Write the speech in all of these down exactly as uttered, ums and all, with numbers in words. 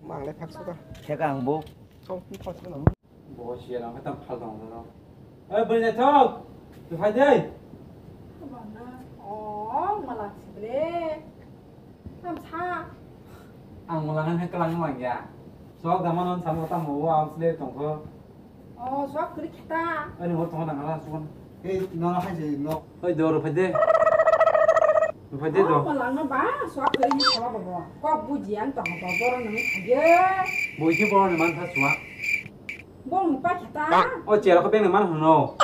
Ang le phak suka. Theka ang bo. Chong pi khos no. Bo siya lang tam phal dong do. Oi, beri na thok. Tu phai dei. Oh, malak sibre. Tam sa. Ang malangan hai kelang lang ya. Sok daman on samo tam mo wa am sile tong ko. Oh, sok kri kheta. Ani mo tong nang ala sukon. Ei, no, no, hai je, no. Oi, do ro phai de. Ro phai de do. Oh, malang no ba, sok kri ni sama babo. Kok buji ang tong ko, boro nang khaye. Boi ke boro ni man tha suwa. Boro ni pa kheta. O chera ko beng ni man hono.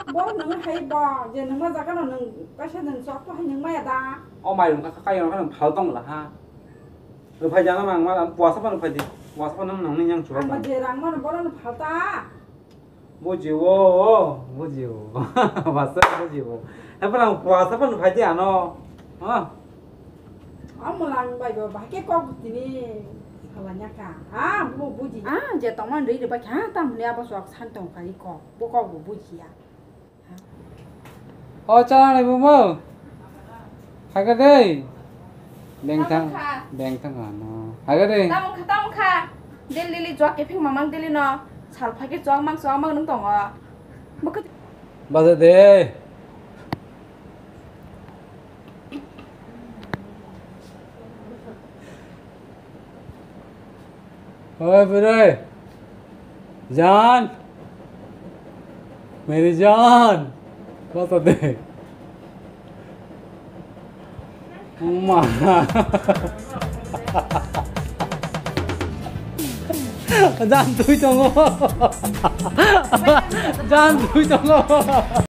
Boro nang hai ba, je nang ma jaga no nang kaisa nang sok to hai nang ma ya da. O mai rung ka ka yo ka nang phal tong la ha. Rwphai jana mang mal, ang puasa phano phai di. Puasa phano nang nang yang chuba. Ang je rang mano bono phalta. Bujiwo, bujiwo. Masa bujiwo. Apa nang puasa phano phai di ano. Ha. Amo lang bai bo bahke kok tini salanya ka. Ah, bu buji. Ah, je tongman ri ri ba kha tam ne abo sok san tong kai ko. Bu kok bu buji ya. O chalani bumo. Haga dei. Bengthang, Tamo kha. Bengthang ano. Haga dei. Tamo kha, tamo kha. Del dili jok keping mamang dili no. Sal phai ke jok mang jok mang nung tongo. Bukit. Baja de. Oi, bwrwi. Jan. Meri Jan. Basa de. Ma. Jan tui tongo. Jan tui tongo.